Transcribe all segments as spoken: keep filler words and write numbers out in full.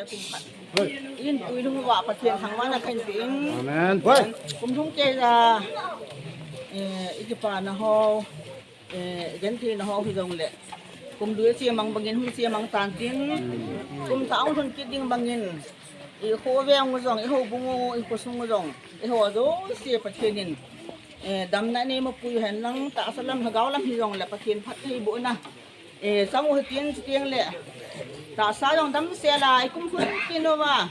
Inpui lhung uva Pathen thangvahna kahin pe in. Amen. Kum lhung keiya, eh, i kipana ho, eh, gentheina ho hijongle, kum lui a chemang bangin hung chemang tan tin, kum thah hung lhun kit ding bangin, i khoveng u jong, i houbung u, i khosung u jong, eiho jouse Pathen in, eh, damna nei mapui hen lang, tahsa lam, lhagao lam hijongle Pathen phattheibohna, eh, chang u hitin, chuteng le tahsa jong damsel a i kum lhun kit uva,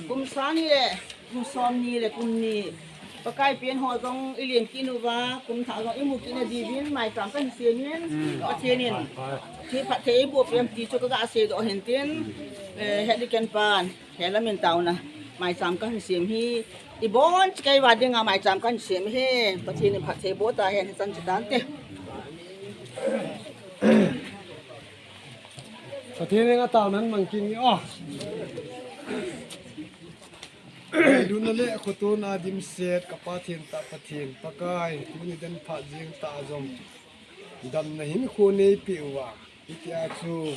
kum sang ni le kum som ni le kum ni, Pakai pen ho jong i len kit uva, kum thah jong i mu kit na diuvin maicham kahin sem in, Pathen in thuphatthei eiboh peh em ti chu kaga seidoh hin tin, eh, het ding ken pan, helam in taona, maicham kahin sem hi, ibon chikei uva dinga maicham kahin sem hi, Pathen in phattheiboh tahen, hichan chu tante. Pathen in atao nan mang kin ni o. Lungna le khotona dimset ka Pathen tah Pathen, Pakai, tuni den phat jing tah jong damna hinkho neipeh uva, hitia chu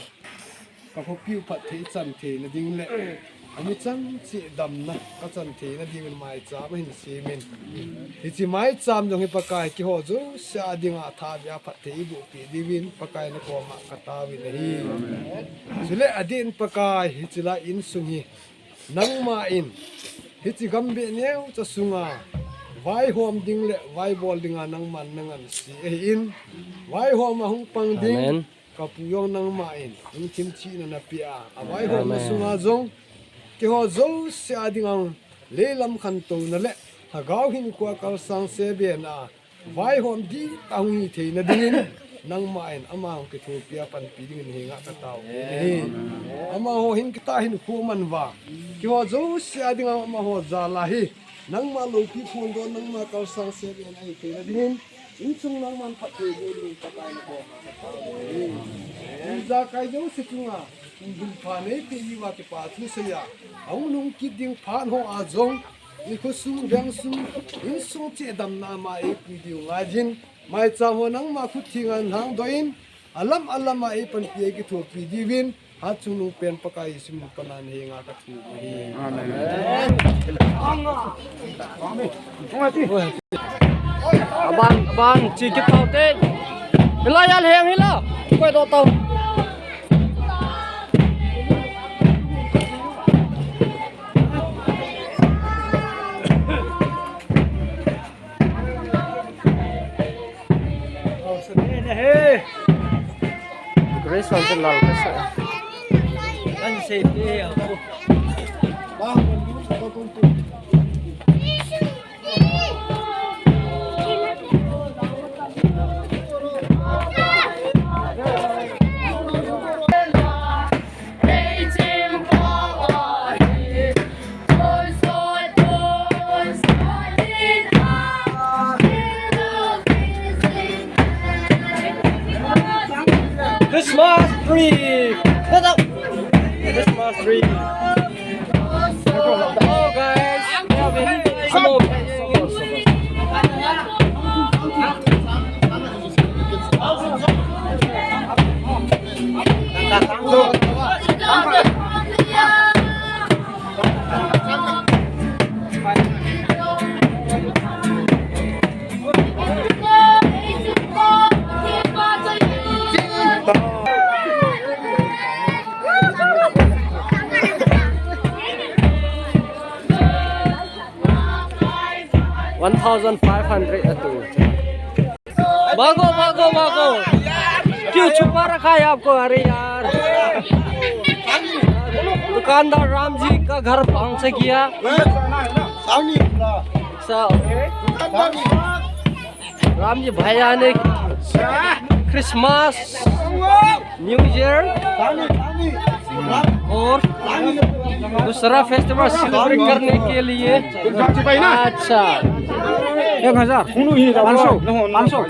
ka khopi u phatthei chan theina ding le, ami chan cheh damna ka chan theina dingin maicham ahin sem in. Hiche maicham jong hi Pakai keiho jouse a dinga thabeiya phatthei eiboh peh diuvin Pakai na koma ka taovin ahi. Chule adeh in Pakai hiche lai insung hi nangma in hiche gambeh neocha sunga vaihom ding le vaibol dinga nangman na nganse ahin, vaihom a hung pang ding, Amen. Ka pu jong nangma in hung thim chihna na peh a, avaihomna Amen. Sunga jong keiho jouse a dinga leilam khantouna le lhagao hinkho a kalsang sebena a vaihom dihtah hung hi theina dingin nangma in ama hung kithopi a panpi dingin henga ka taovin ahi. Amaho hin kitah hinkho man uva, keiho jouse a dinga amaho jal a hi nangma loupi phondoh, nangma kalsang sebena ahi theina dingin, insung nangman phattheiboh dingin Pakai na koma ka taovin ahi. Ijakai jouse chunga kum lhun pha neipeh uva kipa thu seiya, ahung lhung kit ding phat hoa jong i khosung, vengsung, insung cheh damna ama eipui diu ngaijin, maicham ho nangma khut thenga nahangdoh in, alam alam a eipanpi eikithopi diuvin, hatchungnung pen Pakai Jesu min pan a na henga ka thum ahi. Amen. Abang, abang, chi kit tau te. Hilai a lheng hila. Koi doh tau. Grace Council lal ka sa. Kan se te ako. Christmas tree. Get up. Christmas tree. Hello, guys. We have a, hello. One thousand five hundred atu. भागो, भागो, भागो। क्यों छुपा रखा है आपको? अरे यार। दुकानदार राम जी का घर पहुंच गया। सा-, राम जी भैया ने Christmas, New Year और दूसरा festival celebrate करने के लिए। अच्छा। एक हजार। पाँच सौ। पाँच सौ।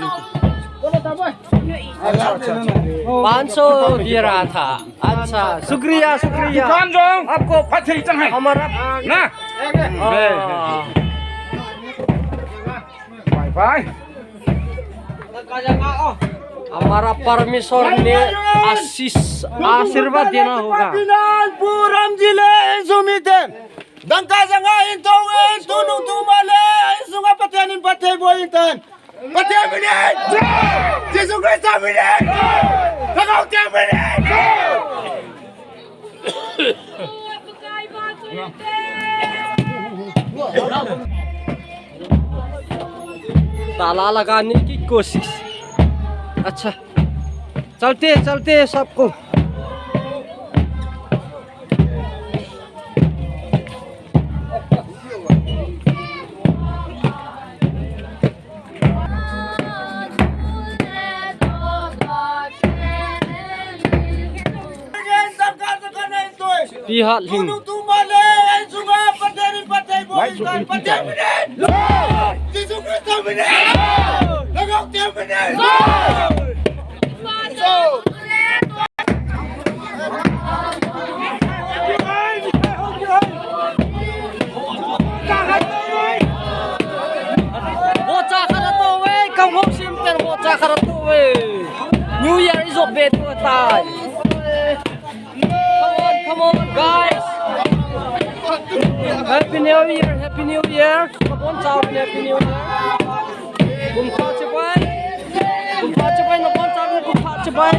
पाँच सौ दे रहा था। अच्छा, शुक्रिया, शुक्रिया। दुकान जो आपको पत्थर ही चढ़ाए। हमारा ना। हाँ। Bye bye। हमारा परमेश्वर ने आशीष, आशीर्वाद देना होगा। Dangka janga hin tou in, tunung tuma le, insunga Pathen in phatthei bol in tan. Pathen minin! Jesu Christa minin! Lhagao Theng minin! ताला लगाने की कोशिश। अच्छा, चलते हैं, चलते हैं सबको। Pihat hing. Vohcha khat ato ve, kam ho sim ter vohcha khat ato ve. New Year is a bad time. Come on, come on, guys. Happy New Year, Happy New Year. Nabonchauvin Happy New Year. Kum pha chibai. Kum pha chibai, nabonchauvin kum pha chibai.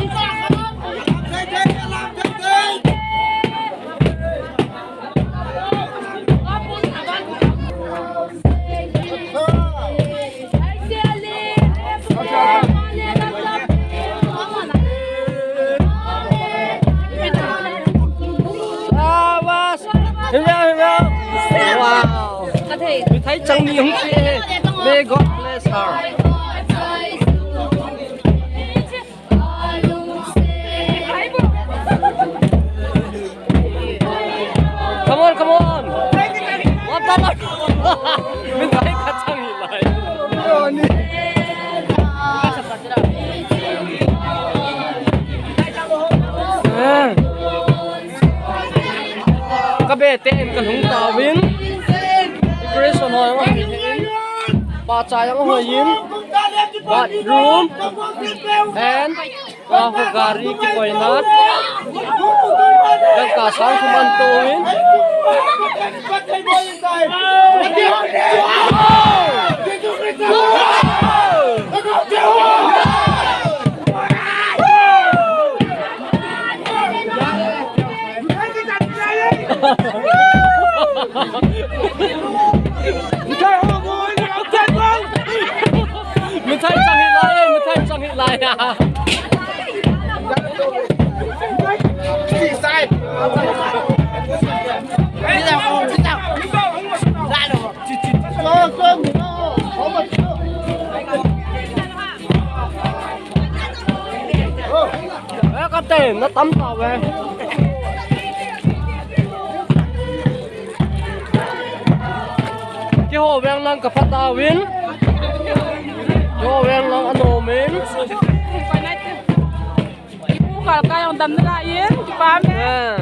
Shabash! Himrao, himrao! Wow! Mithai chang ni hung pe he. May God bless her. Come on, come on. What the fuck? Min thai khat chang hi lai. Eh. Ka be te in ka lhung tauvin. Decoration ho jong ahoi in. Pahcha jong ahoi in. Bathroom. And Aho gari kikoina. Dangka sang thum ahin touvin. Mithai chang hi lai, mithai chang hi lai. Eh, Captain, na tam tauve. Keiho veng lang ka pha tauvin. Keiho veng lang anom in. Ipu Kalkai jong damna lai in, kipah e. Ah.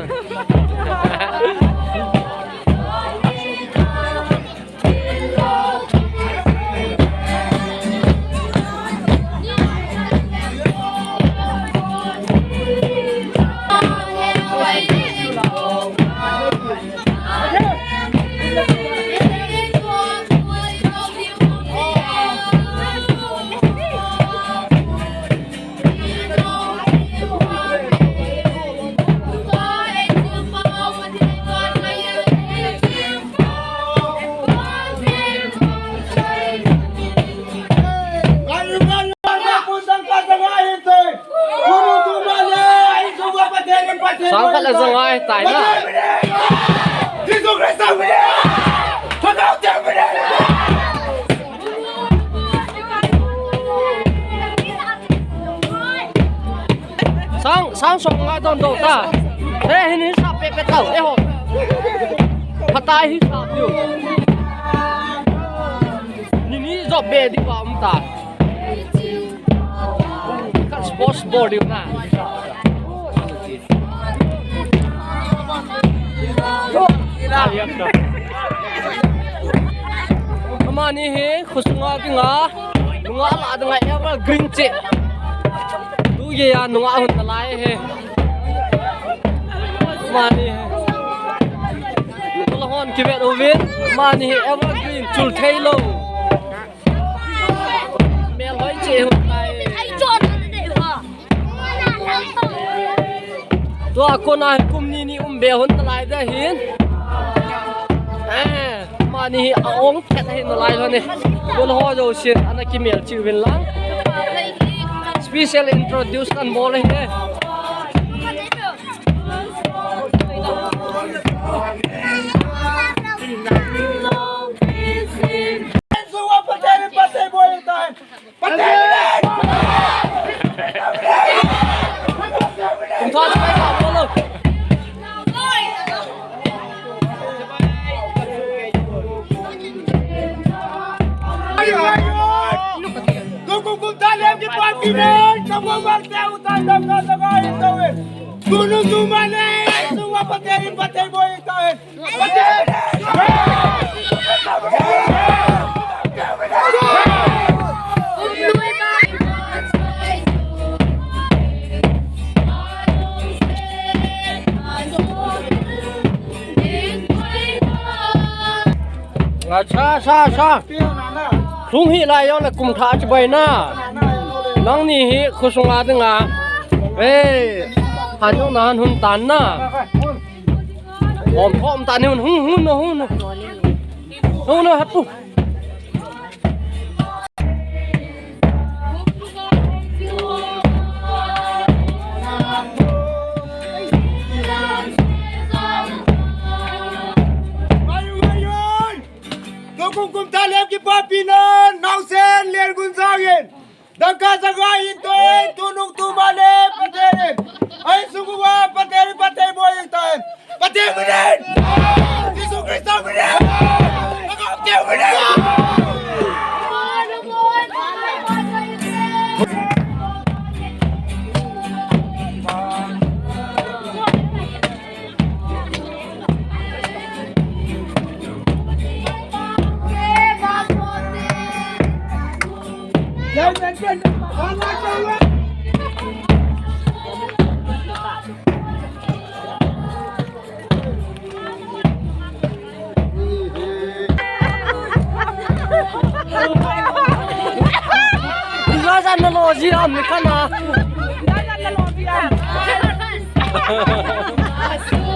Sang khat le za nga tai na. Sang, sang som nga don do ta. He, hin hin sa pe pe tau, e ho. Phatai hi sa piu. Ni ni jo be di pa um ta. Kan sports ball di na. Amani hi khosunga dinga nungah la dinga evergreen che. Tu ye ya nungah hun ta lai he. Amani hi. Kivet uvin, amani hi evergreen, chul thei lou. Mel hoi che hung tai. Tua kona kum ni ni um be hon nalai da hin. Eh, amani hi a-ong phet ahi nalai lhon e. Bol ho jousen ana kimel cheh uvin lang. Special introduce kan bol ahi e. Tunu tumale, sungwa pateri pateri boy tahen. Acha, sa, sa. Lhung hih lai jong le kum thah chibai na. Nangni hi khosunga dinga. Eh, han jong na han hun tan na. Om, om tan ni hun, hun, hun, hun. Hun, hun, hapu. Mayun, mayun. Tukum kum talep kipapi nan, nausen ler gun jangin. Dangka jaga in toin, tunung tumale, paterin. Ai sungwa, pateri, pateri boy tahen. Pateri menen! Jesu Krista menen! Pateri menen! Ijajan na lo ji am ni kana.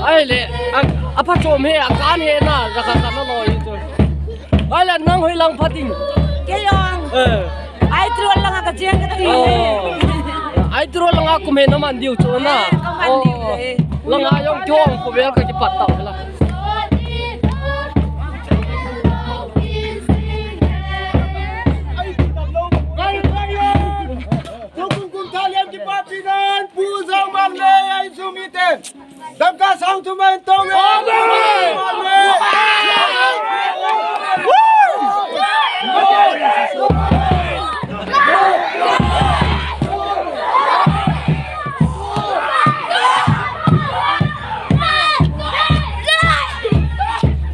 Ai le, a, a pha chom he, a kan he na, ja ka kan na lo i chu. Ai le, nang hoi lang pha ting. Kei jong. Eh. Ai tro langa ka cheng ka ti. Oh. Ai tro langa kum he na man diu chu na. Eh, ka man diu. Oh. Eh. Langa jong chong ko vel ka kipat tau la. Tukum kum talep kipapi nan, pu jong man le, ai sumiten. Dangka sang tu main tong. Amen. Amen.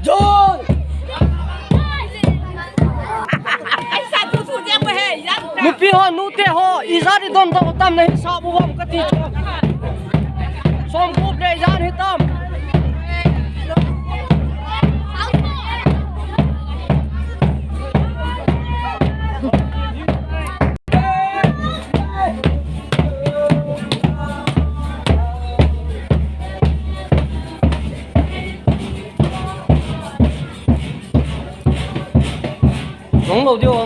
John. Nupi ho, nute ho, ijat i don dong tam na hi sa bu bom ka ti chu. Som gup le ijat hi tam. Nong lo diu.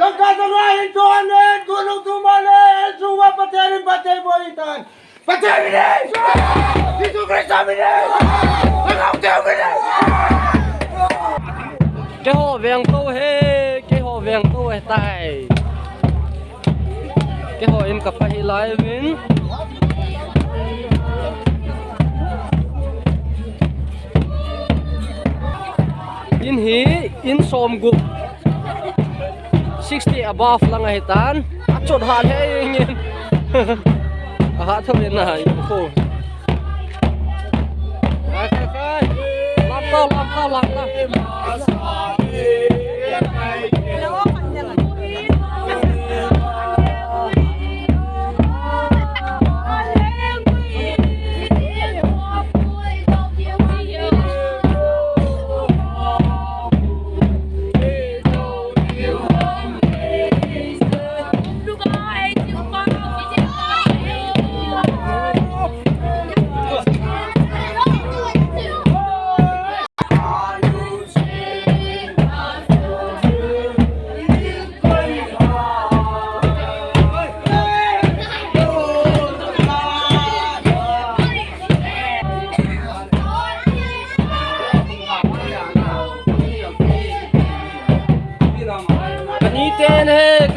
Dangka dangka hin tuan hin, tulung tumale, sungwa pateri pateri boy tahen. Pateri minen! Jesu Krista minen! Pateri minen! Keiho veng tou he, keiho veng tou he tai. Keiho in ka pha hi lai vin. In hi, in som gup. Sixty above lang ahi tan. A chot ha le ing in. A ha tho le na i ko. Kai, kai, kai. Lam ta, lam ta, lam ta.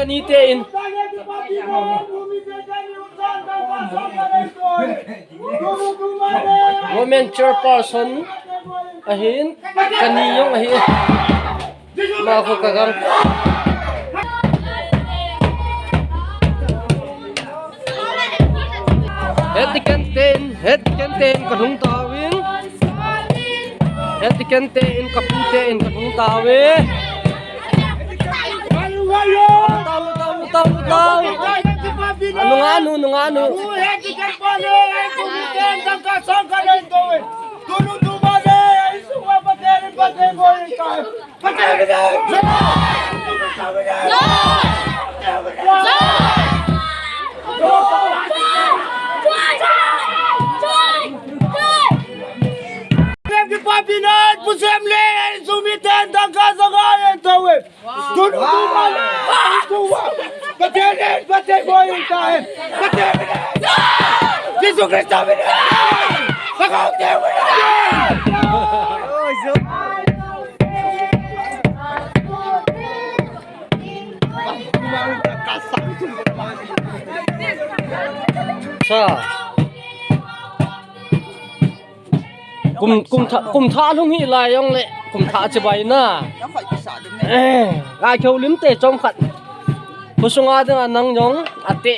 Ni te in. Women chairperson ahin, kani jong ahi. Ma ko ka gang. Heti ken ten, heti ken ten ka lhung tauvin. Heti ken ten ka pu ten ka lhung tauve. Tau, tau, tau, tau. Nunga nu, nunga nu. Pathen in, Pathen boi in tahen. Pathen in. Jesu Christa min in. Pathen in. Sa. Kum, kum thah, kum thah lhung hi lai jong le, kum thah chibai na. Eh, ka keu lim te chom khat. Kho sunga dinga nang jong, ate,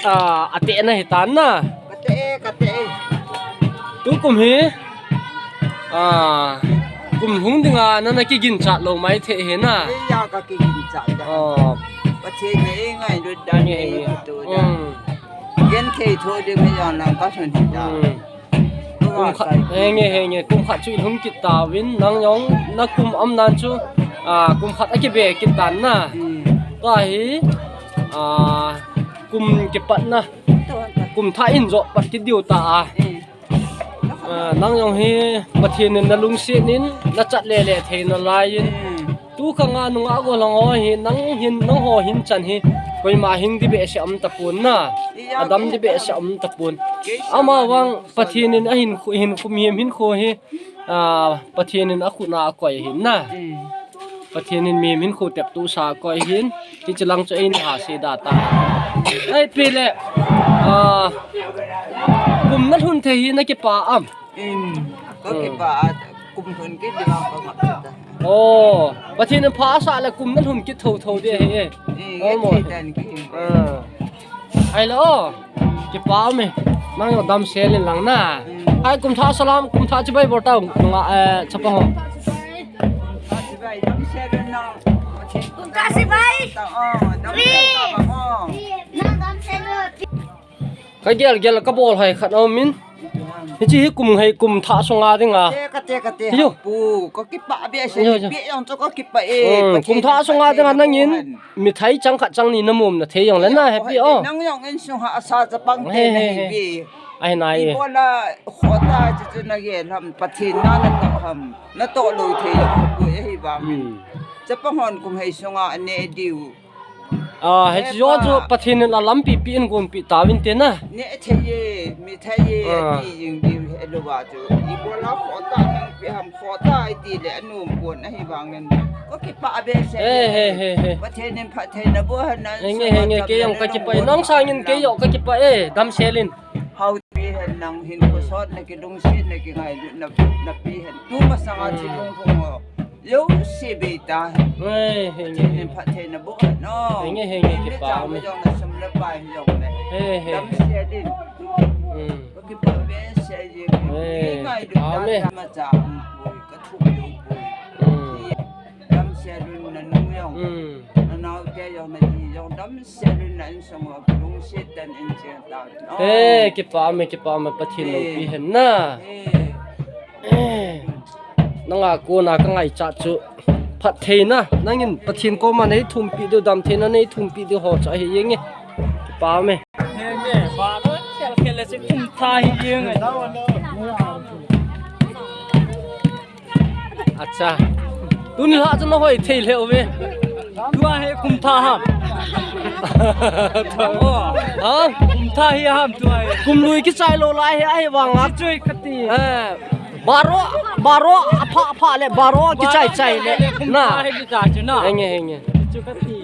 ah, ate na hi tan na. Kate, kate. Tu kum hi, ah, kum hung dinga na, na kigin chat lo mai the hi na. Ei ya ka kigin chat da. Oh. Pathen in ei ngailut dan ei tu da. Hmm. Gen thei tho ding hi jong lang ka sun hi da. Hmm. Kum khat, henge, henge, kum khat chu i lhung kit tauvin, nang jong, na kum um nan chu, ah, kum khat a kibe kit tan na. Hmm. Tua hi, ah, kum kipatna, kum thah in jot pat kit diu ta a. Hmm. Ah, nang jong hi, Pathen in na lungset in, na chat le le thei nalai in. Hmm. Tu khang a nungah gollhang ho hi, nang hin, nang ho hin chan hi, koima hing ding behseh um tapon na. Adam ding behseh um tapon. Ama vang Pathen in ahin khu-, hin khu mihem hinkho hi, ah, Pathen in akhut na akoi ahin na. Mm. Pathen in mihem hinkho tep tu sa akoi ahin, hiche lang chu eina ha se da ta. Ai pi le, ah, kum na lhun thei hi na kipa am. In, ka kipa a, kum lhun kit ding a ka ngap ta. Oh, Pathen in pha asah le kum na lhun kit tho tho ding ahi e. Eh, almost. Thei dan ki hin. Ah. Ai lo, kipa me. Nang jong damsel in lang na. Hmm. Ai kum thah salam, kum thah chibai bol tau. Nga, eh, chapang ho. Kum thah chibai, damsel in na. Kum thah chibai. Oh, damsel in na. Nang damsel in. Ka gel gel ka bol hai khat a um in. Hiche hi kum hei kum thah sunga dinga. Te ka te ka te. Hi jo. Pu, ka kipa behseh. Jo, jo. Pi jong chu ka kipa e. Hmm, kum thah sunga dinga nangin mithai chang khat chang ni na mom na thei jong le na happy o. Nang jong insung ha asa chapang te na hi pi. Ahi nai. Ibola khota chu chu na gel ham Pathen na na toh ham. Na toh lou thei jong pu ahi vang. Hmm. Chapang hon kum hei sunga ne diu. Ah, hiche jo chu Pathen in alampi pi in gonpi tauvin te na. Ne thei e, mi thei e, ah, ti jing ding hi lou va chu. Ibola khota nang pi ham khota iti le anom pon ahi vangin. Ka kipa behseh. He, he, he, he. Pathen in phattheina boh hen na. Henge, henge, kei jong ka kipa e. Nang sangin kei jong ka kipa e. Damsel in. Hau pi hen nang hin ko sot na kilungset na kingailutna, na pi hen. Tu masanga thilung ko ngo. Jouse bei ta. Hei, henge. Pathen in phattheina boh hen o. Henge, henge, kipa me. Jong na sum le pai jong le. Hei, hei. Damsel in. Hmm. Ko kipa behseh jing. Hei, kipa me. Ngailut ta ma cha um poi, ka thu jong poi. Hmm. Damsel un na nu jong. Hmm. Na nao te jong na ji jong damsel un na insung a lungset dan in cheng ta. Eh, kipa me, kipa me Pathen loupi hen na. Eh. Eh. Nanga kona ka ngaichat chu phattheina, nangin Pathen koma nei thumpi diu, damtheina nei thumpi diu ho chu ahi jeng e. Kipa me. Henge, ba lo, khel khel le chu kum thah hi jeng e. Acha. Tuni lha chu na hoi thei lheh uve. Tua hi kum thah ham? Ha? Kum thah hi ham tua hi? Kum lui kichai lou lai hi ahi vang a. Chu kati. Eh, baro, baro, apha, apha le, baro kichai chai le. Kum thah hi kicha chu na. Henge, henge. Chu kati.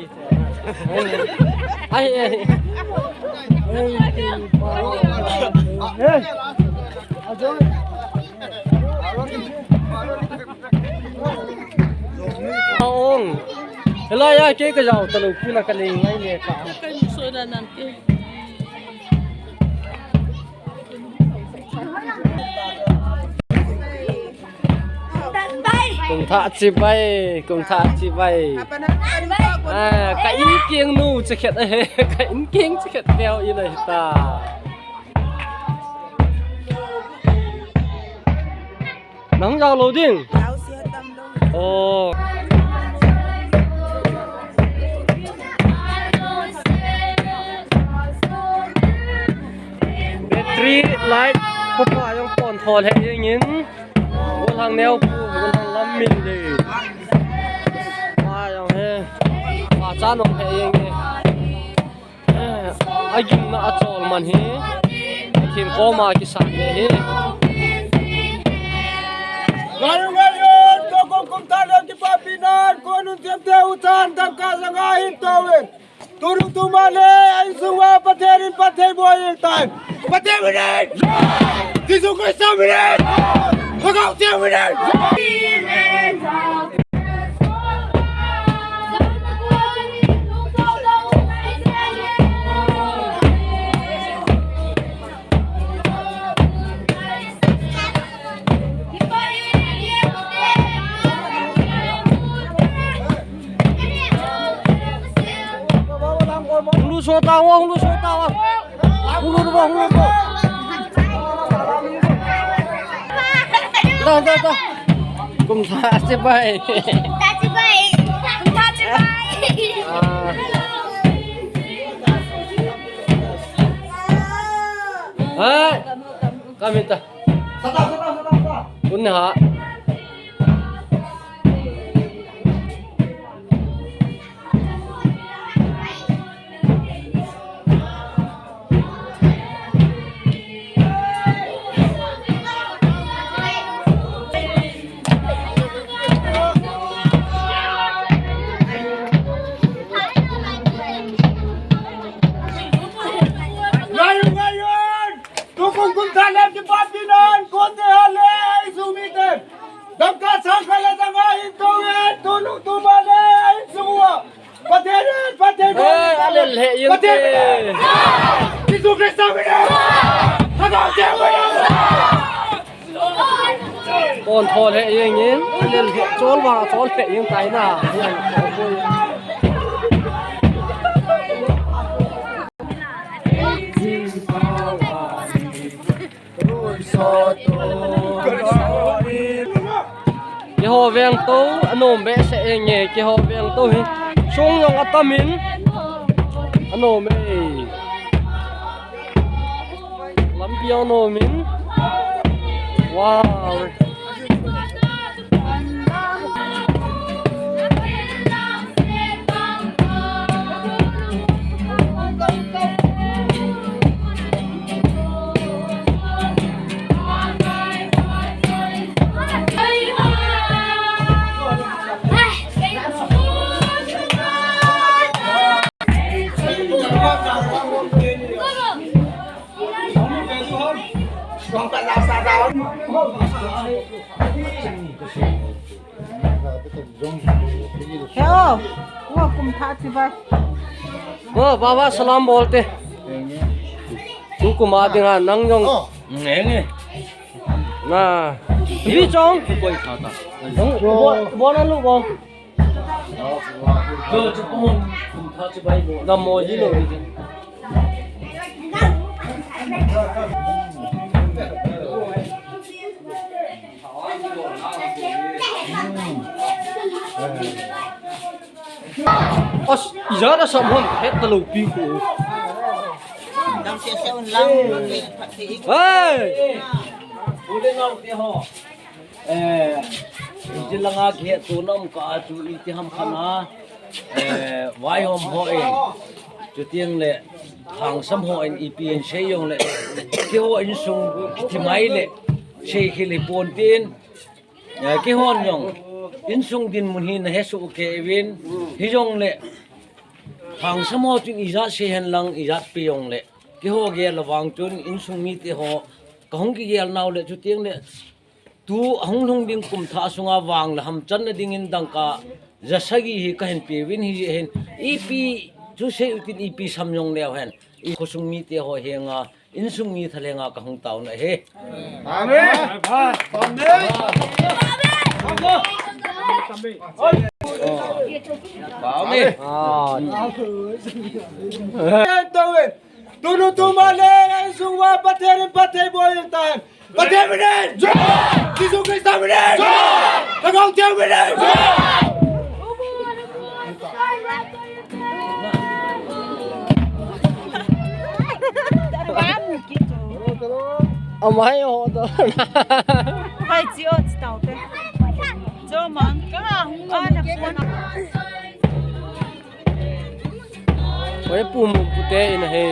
Ai, ai. Aong. Helai a kei ka jao talou pi la ka lei ngai le ka. Kum thah chibai, kum thah chibai. Ah, ka in kiang nu chakhet ahi, ka in kiang chakhet teo in ahi ta. Nang jao lou ding. Oh. Battery light ko pa jong pon thol he jeng in. Golhang neo pu, golhang lam min le. Pa jong he. Pa cha nong he jeng e. Eh, a gimna a chol man hi. Pathen koma kisan le hi. Ngayu, ngayu, to kum kum ta le kipapi nan, ko nun tem te u chan dam ka janga hin to wen. Tunu tuma le, a insung uva Pathen in phatthei boh in tai. Pathen min in! Jesu Christa min in! Lhagao Theng min in! Hung lut so tao, hung lut so tao. Hung lut bo, hung lut bo. Da, da, da. Kum thah chibai. Thah chibai. Kum thah chibai. Ah. Hai. Kam hita. Kun ha. Ngayon, ngayon! Tukong kung talem si Papinan, konti hale, isumiten. Dangka sangkala danga intongin, tunung tumale, isumua. Patene, patene. Eh, alel he, yun Patene. Te. Jesu Christa, mina. Hagao te, mina. Kon thol he, yun, yun. Alel he, chol wa, chol he, yun, tai na. Keiho veng tou, anom behseh e nge, keiho veng tou hi. Song jong atam in. Anom e. Lampi jong anom in. Wow. Hello, welcome, Tati Bai. Wo, baba, salam bolte. Tu kuma dinga nang jong. Nge, nge. Na. Bi chong. Koi tha ta. Bo, bo na lu bo. Gam mo ji lo. As, ijat a sam hon het ta lo pi ko. Dam se se un lang. Hey! Ule ngau te ho. Eh, iti langa kihetto na um kah a chu iti ham khat a, eh, vaihom ho in, chuteng le, hangsam ho in ipi in sei jong le, keiho insung kiti mai le, sei khel hi pon tin, eh, keihon jong, insung dinmun hi na hesoh kei uvin, hijong le, Hangsam ho chun ijat sei hen lang, ijat pe jongle, keiho gel a vang chun insung mite ho kahung kigel nau le, chuteng le tu ahung lhung ding kum thah sunga vang le hamchanna dingin dangka ja sagi hi kahin peuvin, hijeh hin ipi chu sei utin, ipi sam jongleu hen, i khosung mite ho henga, insung mi thalhenga kahung taona ahi. Amen. Amen. Tunu tuma le, insung uva Pathen in phatthei boh in tan. Pathen minin! Jesu Christa minin! Lhagao Theng minin! Amai ho to. Hai chi o chi tau te. Jo mang ka hung ka na phone. Oi, pu mu pu te in he.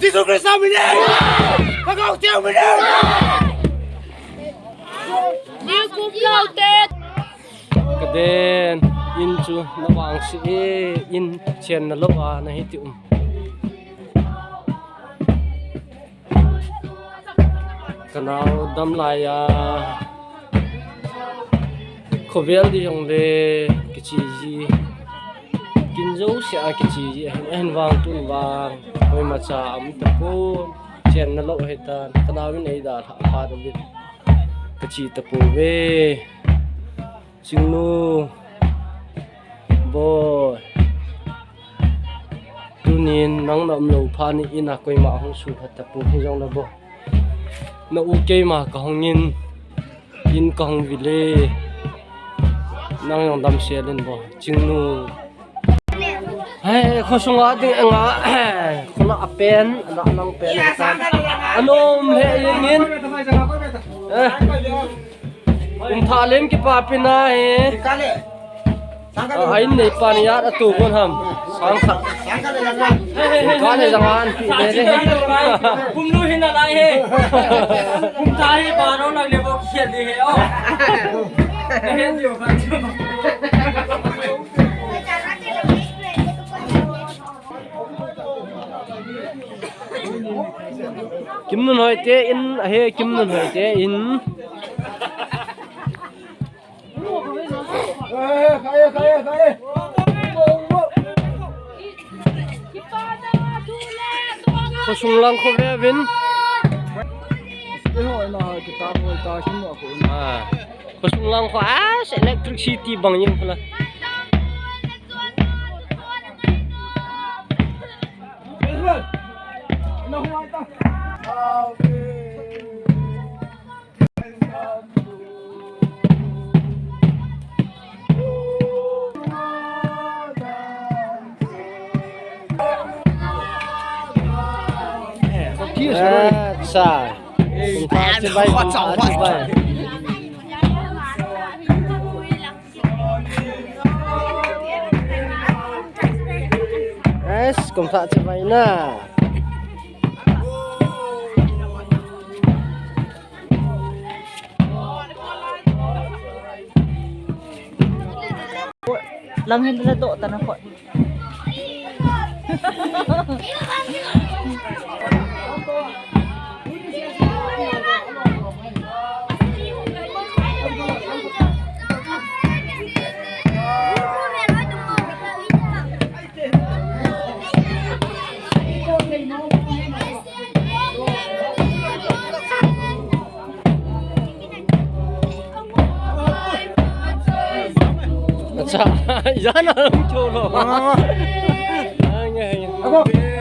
Jesu Christa minin! Lhagao Theng minin! New Kum Lau te! Ka den, in chu na vangse e, in chenna lou a na hi ti um. Ka nao dam lai a, khovel ding jong le kiche ji, kin jouse a kiche ji, ahin, ahin vang tun vang, koima cha um tapon, chenna lou ahi tan, ka nao in eidalhah phat uvin, ka che tapouve. Chingnu, Boi. Tunin nang na um lou phat in a koima hung suhhat tapon, hijongle Boi, na u keima kahung in, in kahung vil e. Nang jong damsel in Boi. Chingnu. Hei, khosunga ding anga, khona a pen, ana lang pen tan. Anom he jengin. Eh. Kum thah lem kipapi na hi. A, a in neipan ijat a tu kon ham. Sang khat. Kum khat le jang an pi de de. Kum nu hin a lai he. Kum thah hi ba ro lak le bo khel de he o. Hen yo kha. Kimnunhoite in ahi, Kimnunhoite in. Khosung lang kho ve vin. Ah, khosung lang kho, ah, electricity bang jeng phala. Acha. Kum thah chibai, kum thah chibai. Yes, kum thah chibai na. Lam hin la doh ta na khot. Acha, ijat na hung thou lou. Ah. Ai, nge, nge.